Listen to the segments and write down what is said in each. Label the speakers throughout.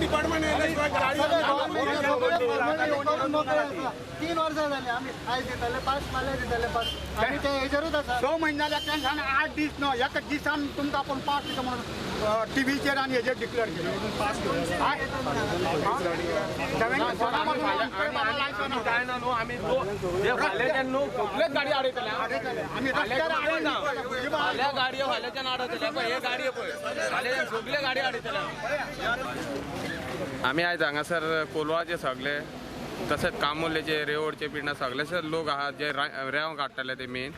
Speaker 1: Department
Speaker 2: 3 वर्सां जाली आमी आयज दिताले पास, फाल्यां दिताले पास, आमी ते हेजेरूच आसा.
Speaker 3: 6 म्हयने जाले तेंच्यान 8 दीस न्हय, एका दिसान तुमकां आपूण पास दिता म्हणून टिवीचेर आनी हेजेर डिक्लेअर केलें.
Speaker 1: काय ना न्हू, आमी फाल्यांच्यान न्हू सगळेच गाडी आडयतले.
Speaker 3: आमी
Speaker 1: फाल्यां गाडयो फाल्यांच्यान आडयतले. पळय हे गाडयो पळय, फाल्यांच्यान सगळे गाडी आडयतले.
Speaker 4: आमी आयज हांगासर कोलवाचे सगळे तशेंच कामुर्लेचे रेवडचे पिंडा सगळे लोक आहात जे रेंव काडटाले ते मेन.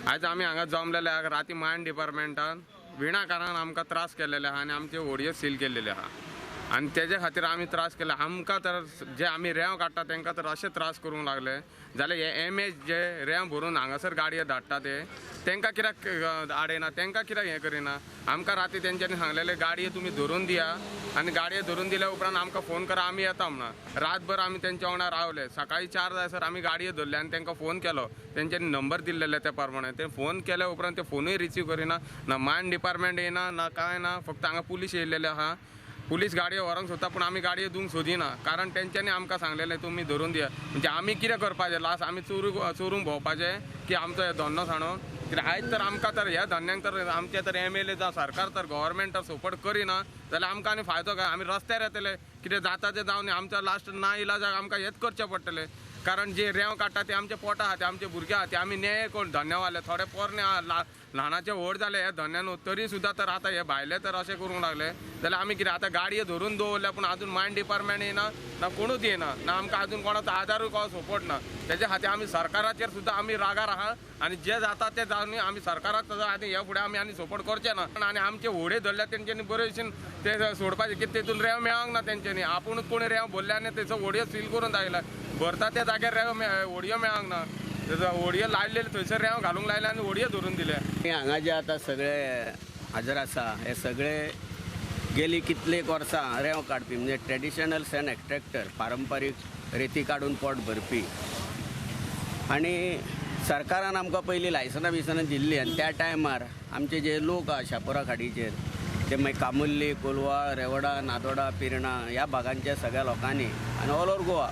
Speaker 4: आयज आमी हांगा जमलेले आहा. राती मायन डिपार्टमेंटान विनाकारण आमकां त्रास केलेले आहा आनी आमचे होडयो सील केलेले आहा आनी तेजे खातीर आमी त्रास केले. आमकां तर जे आमी रेंव काडटा तांकां तर अशे त्रास करूंक लागले जाल्यार हे एम एच जे रेंव भरून हांगासर गाडयो धाडटा ते तांकां कित्याक आडयना, तांकां कित्याक हें करिना. आमकां राती तेंच्यांनी सांगलेले गाडयो तुमी धरून दिया आनी गाडयो धरून दिल्या उपरांत आमकां फोन करा, आमी येता म्हणून. रातभर आमी तेंच्या वांगडा रावले. सकाळीं 4 जायसर आमी गाडयो धरले आनी तांकां फोन केलो. तेंच्यांनी नंबर दिल्लेले त्या प्रमाणे ते फोन केल्या उपरांत ते फोनूय रिसीव करिना. ना मायन डिपार्टमेंट येयना ना कांय ना, फक्त हांगा पुलीस येयल्लेले आहा. पुलीस गाडयो व्हरोंक सोदता पूण आमी गाडयो दिवंक सोदिना, कारण तेंच्यांनी आमकां सांगलेलें तुमी धरून दिया. म्हणजे आमी कितें करपाचें लास्ट आमी चोरूंक भोंवपाचें की आमचो हे धंदो सांडून? कित्याक आयज तर आमकां तर ह्या धंद्यांक तर आमचे तर एम एल ए जावं सरकार तर गव्हर्मेंट तर सपोर्ट करिना जाल्यार आमकां आनी फायदो काय? आमी रस्त्यार येतले, कितें जाता तें जावं न्ही. आमच्या लास्ट ना इलाजाक आमकां हेंच करचें पडटलें. कारण जे रेंव काडटा ते आमच्या पोटा आहा, ते आमचे भुरगे आहा, ते आमी न्याय कोण धंद्यावाले थोडे पोरणे आहा, ल्हानाचे व्हड जाले हे धंद्या न्हू, तरी सुद्दां तर आतां हे भायले तर अशें करूंक लागले जाल्यार आमी कितें आतां गाडयो धरून दवरल्या पूण आजून मायन डिपार्टमेंट येयना ना कोणूच येयना ना आमकां आजून कोणाचो आदारूय कोण सपोर्ट ना. तेज्या खातीर आमी सरकाराचेर सुद्दां आमी रागार आहा आनी जे जाता ते जावन आमी सरकाराक आनी ह्या फुडें आमी आनी सपोर्ट करचे ना. आनी आमचे होडे धरल्या तेंच्यांनी बरे भशेन ते सोडपाचे, कित्याक तेतून रेंव मेळोंक ना तेंच्यांनी. आपुणूच कोणी रेंव भरल्या आनी तेचो होडयो सील करून दाखयला. भरता त्या जाग्यार रेंव होडयो मेळोंक ना, होडयो लायलेले थंयसर रेंव घालूंक लायले आनी होडयो धरून दिले.
Speaker 5: हांगा जे आतां सगळे हाजर आसा हे सगळे गेली कितलेक वर्सां रेंव काडपी, म्हणजे ट्रेडिशनल सँड एक्स्ट्रॅक्टर, पारंपारीक रेती काडून पोट भरपी. आनी सरकारान आमकां पयलीं लायसनां बिसनां दिल्लीं आनी त्या टायमार आमचे जे लोक आहा शापोरा खाडीचेर ते मागीर कामुर्ली, कोलवाळ, रेवडा, नादोडा, पिर्णा ह्या भागांच्या सगळ्या लोकांनी आनी ऑल ओवर गोवा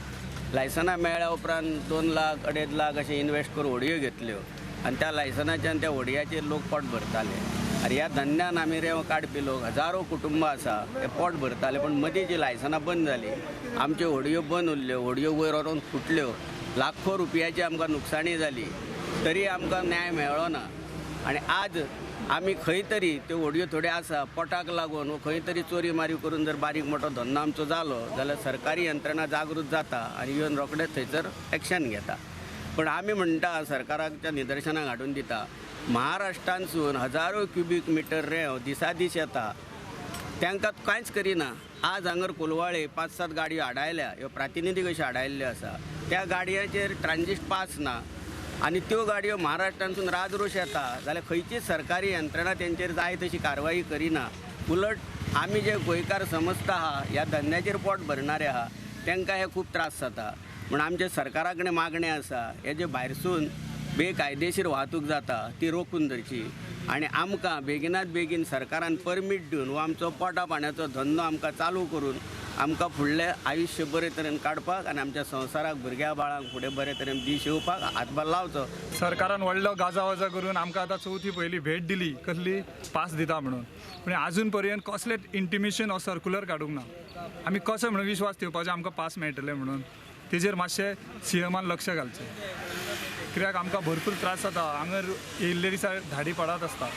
Speaker 5: लायसनां मेळ्ळ्या उपरांत 2 लाख 2.5 लाख अशें इन्वेस्ट करून होडयो घेतल्यो आनी त्या लायसनाच्यान त्या होडयाचेर लोक पोट भरताले. आनी ह्या धंद्यान आमी रेंव काडपी लोक हजारो कुटुंबां आसा ते पोट भरताले. पूण मदीं जी लायसनां बंद जालीं, आमच्यो होडयो बंद उरल्यो, होडयो वयर व्हरोन फुटल्यो, लाखो रुपयाची आमकां नुकसाणी जाली, तरी आमकां न्याय मेळ्ळो ना. आनी आज आमी खंय तरी त्यो होडयो थोड्यो आसा पोटाक लागून वो खंय तरी चोरी मारी करून जर बारीक मोठो धंदो आमचो जालो जाल्यार सरकारी यंत्रणा जागृत जाता आनी येवन रोखडेच थंयसर एक्शन घेता. पूण आमी म्हणटा सरकाराच्या निदर्शनाक हाडून दिता, महाराष्ट्रांतसून हजारो क्युबीक मिटर रेंव दिसा दीस येता, तांकां कांयच करिना. आज हांगर कोलवाळे 5-7 गाडयो आडायल्या, ह्यो प्रातिनिधीक अश्यो आडायल्ल्यो आसा, त्या गाडयांचेर ट्रान्जीट पास ना आनी त्यो गाडयो महाराष्ट्रांतसून राजरोश येता जाल्यार खंयचीच सरकारी यंत्रणा तेंचेर जाय तशी कारवाई करिना. उलट आमी जे गोंयकार समजता आहा ह्या धंद्याचेर पोट भरणारे आहा तांकां हे खूब त्रास जाता. म्हूण आमचे सरकारा कडेन मागणें आसा, हे जे भायरसून बेकायदेशीर वाहतूक जाता ती रोखून धरची आनी आमकां बेगिनात बेगीन सरकारान परमीट दिवन वो आमचो पोटा पाण्याचो धंदो आमकां चालू करून आमकां फुडलें आयुश्य बरे तरेन काडपाक आनी आमच्या संवसाराक भुरग्या बाळांक फुडें बरे तरेन दीस येवपाक हातभार लावचो.
Speaker 6: सरकारान व्हडलो गाजावाजा करून आमकां आतां चवथी पयली भेट दिली, कसली पास दिता म्हणून, पूण आजून पर्यंत कसलें इंटिमेशन वा सर्कुलर काडूंक ना. आमी कशें म्हणून विश्वास ठेवपाचो आमकां पास मेळटले म्हणून? तेजेर मातशें सीएमान लक्ष घालचें, कित्याक आमकां भरपूर त्रास जाता. हांगर येयल्ले दिसा धाडी पडत आसता.